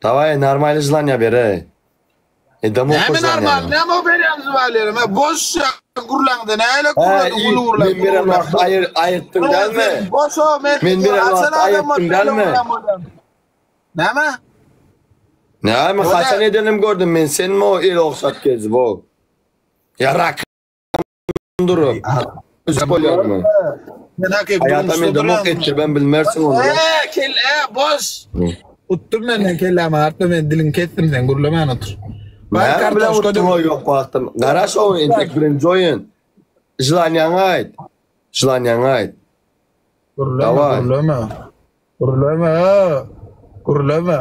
Daway normalny želaniýa ber ey. Edemok Näme normal, näme o berýän želaniýalarym? He boş ýa gürläňde näle gürlediň uly gürläp. Men beren wagt aýyr aýyrtdyň dälmi? Boş o men. Men beren wagt aýyrtdyň dälmi? Näme? Näme haçan edenim gördüm men senmi o el ogşat gezip o. Ýarak durup. Üzüp bolýarmy? Men hakyky Haýata men demok etdiribem bilmersiň ony. Eee kelle boş. Utdum menden kellämi artma men diliňi kesdim sen gürlemän otur. Bar kartoşka döw. Ýok wagtym. Garaş o entek birinji oýun. Želaniýaňy aýt. Želaniýaňy aýt. Gürleme, gürleme. Gürleme, gürleme.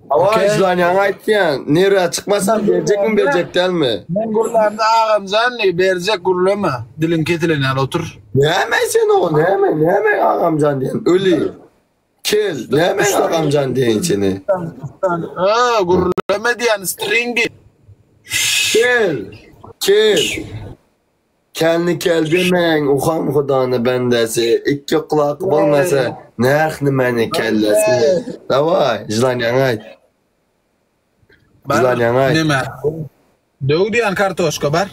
Hawa, želaniýaňy aýtýan. Nirä çykmasam berjekmi, berjek dälmi? Men gürlämde agamjan diý, berjek gürleme. Diliň kesilen ýaly otur. Näme sen o, näme, näme agamjan diýen, öli. Kel, näme agamjan diýen seni? Ha, gürleme diýen stringi. Kel, kel. Kelni kel demäň uham hudany bendesi ikki gulak bolmasa närh nimani kellesi daway želaniýaňy aýt želaniýaňy aýt. Neme döw diýen kartoşka bar.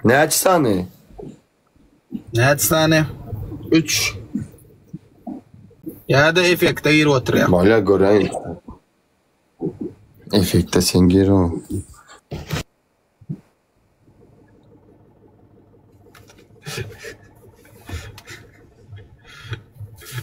Näçe sany? Näçe sany? Üç. Ýa-da efekte girip oturýar. Bolýa göräýin. Efekte sen gir o.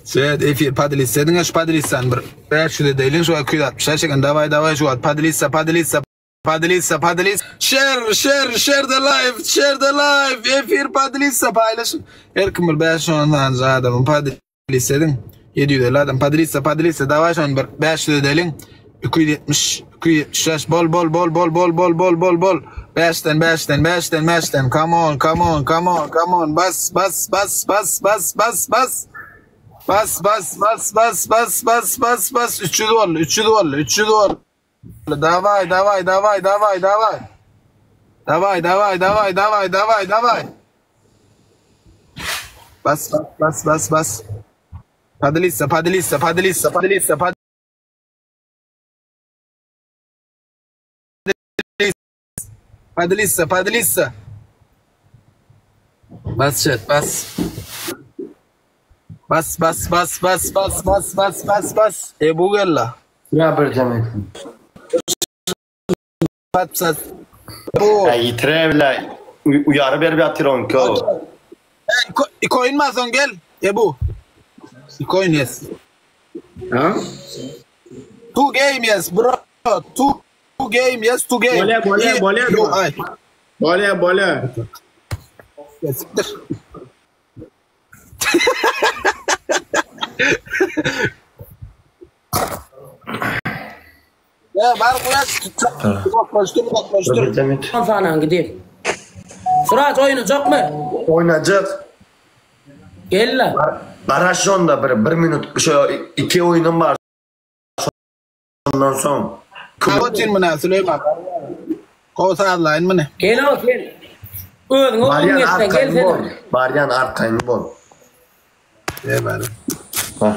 Chat efir podelиться ediň şu podelitsany bir 500 edeýliň şu 260 çeken daway daway şu wagt podelиться podelиться podelиться podelиться share share share the live share the live efir podelиться paýlaşyň her kim bir 5 10 sany adamyň Podelitsa ediň. 750 adam. Podelitsa, podelitsa. Daway şony bir 500 edeliň. 270, 275. Bol, bol, bol, bol, bol, bol, bol, bol, bol. 5-den, 5-den, 5-den, 5-den. Come on, come on, come on, come on. Bas, bas, bas, bas, bas, bas, bas. Bas, bas, bas, bas, bas, bas, bas, bas. 300 boldy, 300 boldy, 300 boldy. Daway, daway, daway, daway, daway. Daway, daway, daway, daway, daway, daway. Bas, bas, bas, bas, bas. Podelиться, podelиться, podelиться, podelиться, podelиться. Podelиться, podelиться. Bas chat, bas. Bas, bas, bas, bas, bas, bas, bas, bas, bas. Ebu gella. Ya bir jam etdim. Pat sat. Bu. Ä ýitire bile uýary berip ýatyr onki o. Ikoýun mason gel. Ebu. Ikoýun yes. Ha? Two game yes bro. Two game yes two game. Bolýa bolýa bolýa. Bolýa bolýa. Siktir. Ya bar kuýaş uzaklaşdyr uzaklaşdyr. Sanaň gidip. Suraç oýnajakmy? Oýnajak. Gel-le. Garaş şonda bir bir minut şu iki oýnum bar. Şondan soň. Otyn muny Süleýman. Gowy sazlaýyn muny. Gel-ow sen. Özüňe oýun Barýan getseň gel arkaýyn sen. bol. Barýan arkaýyn bol. Gel bari. Ha.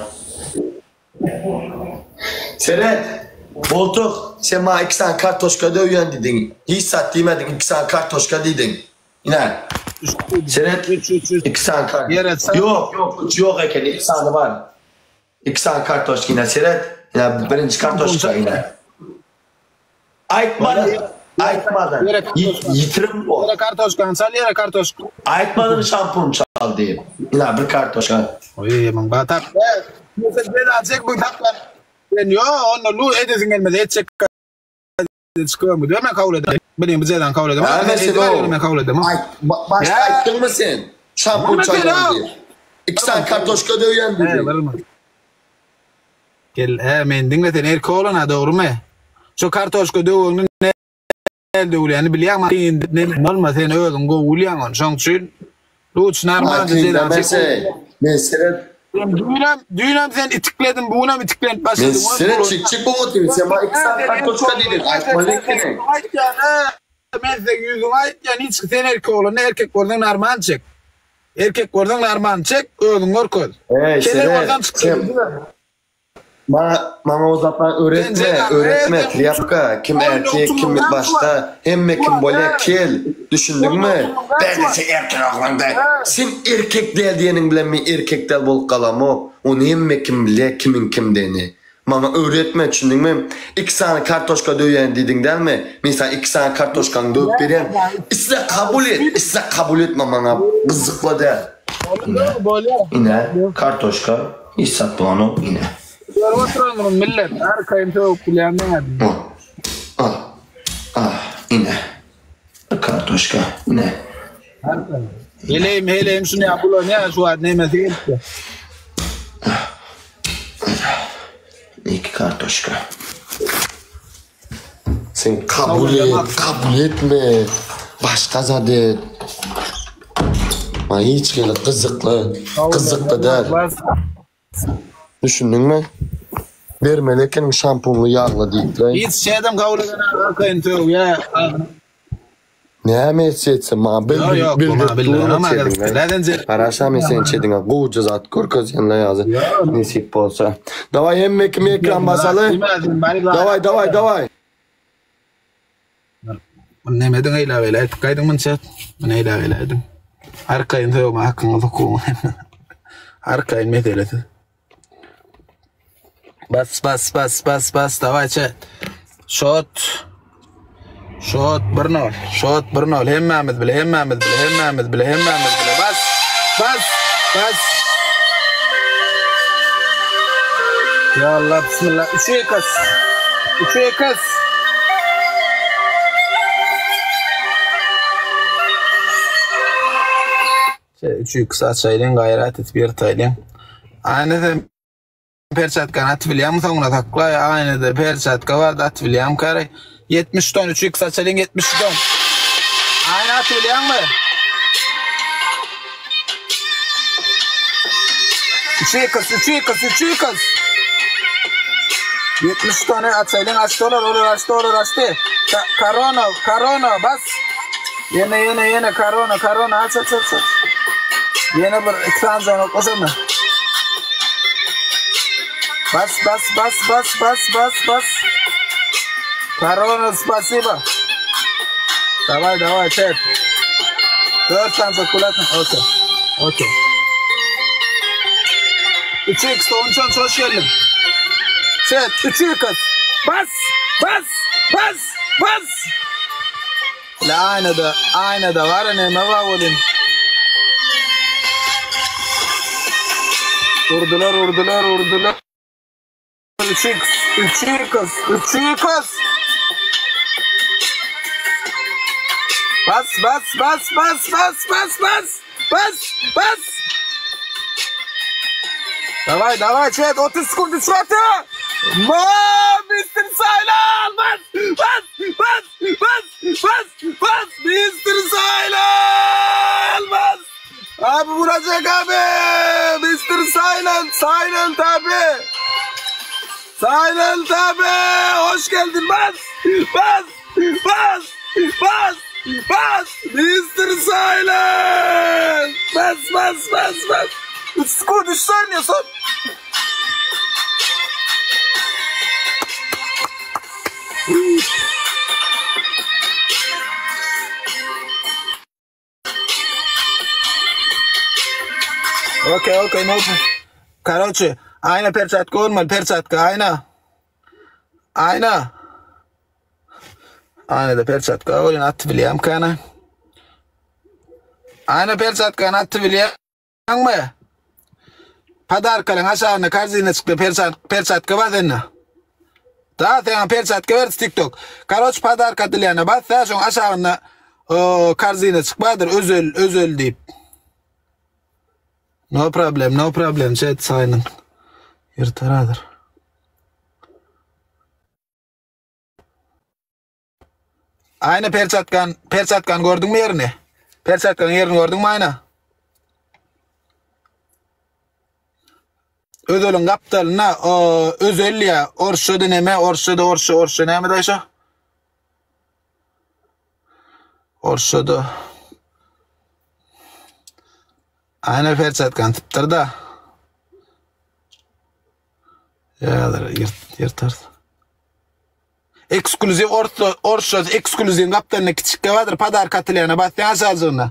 Seret. Boltuk, sen maňa iki sany kartoşka döwýän diýdiň. Hiç zat diýmediň, iki sany kartoşka diýdiň. Ine. Seret. Iki sany kartoşka. Ýok, ýok, üç ýok eken, iki sany bar. Iki sany kartoşka ine seret. Ine birinji kartoşka ine. Aýtmadyn. Aýtmadyn. Ýitirim bol. Ýere kartoşkany çal ýere kartoşka. Aýtmadyn şampun çal diýip. Ine bir kartoşka. Oý muň batak. Sen bela çek bu taplan. Sen ýo onda lu edesiň gelmez etjek. Çykyp gidiyor men kabul edemem. Bilin bu jezany kabul edemem. Näme sen o? Men kabul edemem. Aýt, başda aýtdyňmy sen? Şampun çalýan diýip. Iki sany kartoşka döwýän diýip. Gel, he, men diňle sen erkek oglan-a, dogrumy? Şu kartoşka döwegini näl döwülýänini bilýäňmi? Indi bolma, sen özüň gowy bilýäň ony. Şoň üçin luç normal jezany çek. Men seret. Düýnem, düýnem sen itikledin, bu günem itiklenip başladyň. Men seret çekjek bolup otyryn. Sen maňa iki sany kartoşka diýdiň, aýtmaly ekeniň. Aýtýan, men seň ýüzüňe aýtýan, hiç sen erkek oglan, erkek bolsaň normal çek. Erkek bolsaň narmany çek, özüň görkez. Eý, Kelek seret, bolsaň çyk. sen. Maňa maňa o zatlar öwretme, öwretme, trýapka, kim erkek, kim başga, hemme kim bolýa kel, düşündiňmi? Bärde sen erkek oglan däl. Sen erkek däl diýeniň bilen men erkek däl bolup galamok. Ony hemme kim bilýä kimiň kimdigini. Maňa öwretme, düşündiňmi? Iki sany kartoşka döwýän diýdiň dälmi? Men saňa iki sany kartoşkany döwüp berýän. Isle kabul et, isle kabul etme maňa gyzykly däl. Ine, ine, kartoşka. Hiç zat bolanok ine. Görüp oturan muny millet. Arkaýyn sögüp bilýän meňe. Al. Al. Al. Ine. Bir kartoşka. Ine. Heleýim heleýim şuny ýa bulan ýa şu wagt nemesi gelipdi. İki kartoşka. Sen kabul et, kabul etme. Başga zat et. Maňa hiç hili gyzykly, gyzykly däl. Düşündiňmi? Bermeli ekeniň şampunly ýagly diýip-le. Hiç şeyden kabul eden arkaýyn sögýä. Näme etse etsin maňa bildir bildirip durma çediňe. Garaşa men seniň çediňe gowja zat görkezýän ýazy nesip bolsa. Daway hemme kim ekran basaly. Daway daway daway. Muny näme ediň eýle beýle aýdyp gaýdyň muny çet. Muny eýle beýle aýdyň. Arkaýyn sögme hakyňyz hukugyňyz. Arkaýyn meselesiz. Bas bas bas bas bas daway çet. Şot. Şot 1-0. Şot 1-0. Hemmämiz bile, hemmämiz bile, hemmämiz bile, hemmämiz bile. Bas. Bas. Bas. Ya Allah bismillah. 3 ekas. 3 ekas. Üç x açaýlyň gaýrat edip ýyrtaýlyň. Aýna sen perçatkany atyp bilýäňmi soňuna sakla aýnada perçatka bardy atyp bilýäňmi kary 70 ton 3 x açalyň 70 ton. Aýna atyp bilýäňmi? 3 x 3 x 3 x 70 tony açaýlyň açdy olar olar açdy olar açdy. Korona korona bas. Ýene ýene ýene korona korona aç aç aç aç. Ýene bir iki sany jaňa goşamy. Bas bas bas bas bas bas bas. Korona spasiba. Daway daway çek. Dört sany çok bulasın. Okey. Okey. 3x 13 hoş geldin. Çek 3x. Bas bas bas bas. La aýnada, aýnada gara näme bar welin. Urdular, urdular, urdular. 3x, 3x, 3x. Bas, bas, bas, bas, bas, bas, bas. Bas, bas. Daway, daway, chat, 30 sekund üç gaty. Ma, Mr. Silent, bas, bas, bas, bas, bas, bas, Mr. Silent, bas. Abi vuracak abi. Mr. Silent, Silent abi. Silent abi. Hoş geldin, bas, bas, bas, bas, bas. Mr. Silent. Bas, bas, bas, bas. 3 sekund, 3 saniýe son. Okey, okey, no. Karoçe, aýna perçatka görmeli, perçatka, aýna. Aýna. Aýnada perçatka welin aty bilýäm kana. Aýna perçatkany aty bilýäňmi? Podarkalaryň aşagynda korzina çykdy, perçatka bar sende. Da saňa perçatka berdi TikTok. Karoç podarka atylýana bas, da şoň aşagynda korzina çykmadyr, özel, özel diýip. No problem, no problem, chat silent. Ýyrtaradyr. Aýna perçatkan, perçatkan gördüňmi ýerini? Perçatkanyň ýerini gördüňmi Aýna? Özeliň gapdalynda o özel ýa orsçada neme, orsçada orsça, orsça näme daýşa? Orsçada. Aýna perçatkan typdyr da. Ýadyr, ýyrt, ýyrtarys. Eksklýuziw orsça, orsça eksklýuziw gapdalynda kiçikge bardyr, podarka atylýana basýaň aşajygyna.